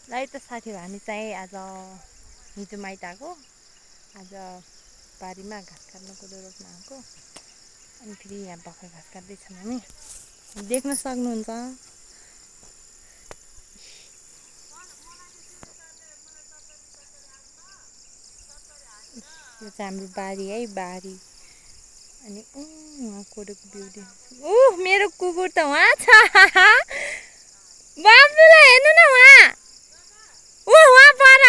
है त साथीहरू हामी चाहिँ आज हिजो माइत आएको आज बारीमा घाँस काट्न कोदो रोप्न आएको अनि फेरि यहाँ भर्खर घाँस काट्दैछौँ हामी देख्न सक्नुहुन्छ यो चाहिँ हाम्रो बारी है बारी अनि वहाँ कोदोको बिउ देख्नु मेरो कुकुर त वहाँ छ बाबुलाई हेर्नु न वहाँ वहाँ पर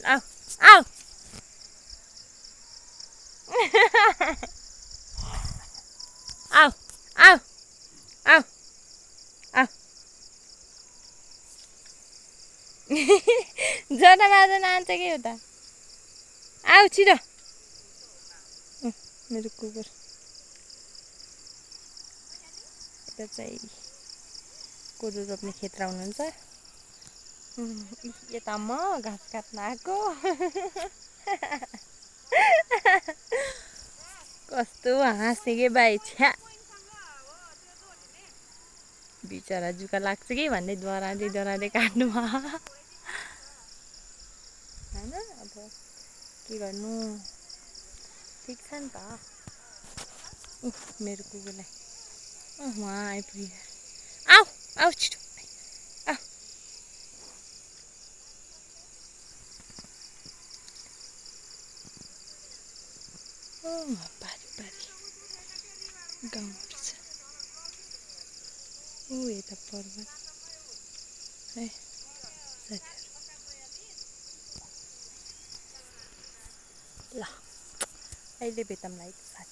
आऊ आऊ आऊ आऊ आऊ आऊ जना बाजा नान्छ के उता आऊ छिटो मेरो कुकुर यता चाहिँ कोदो रोप्ने खेत हुनुहुन्छ यता म घाँस काट्न आएको कस्तो हाँसे के भाइ छ्या बिचरा जुका लाग्छ कि भन्दै डराँदै काट्नु होइन अब के गर्नु ठिक छ नि त मेरो कुकुरलाई उहाँ आइपुग्यो आऊ आऊ छिटो आऊ बारी बारी गाउँहरू छ यता पर्वत है साथीहरू ल अहिले भेटौँला है साथी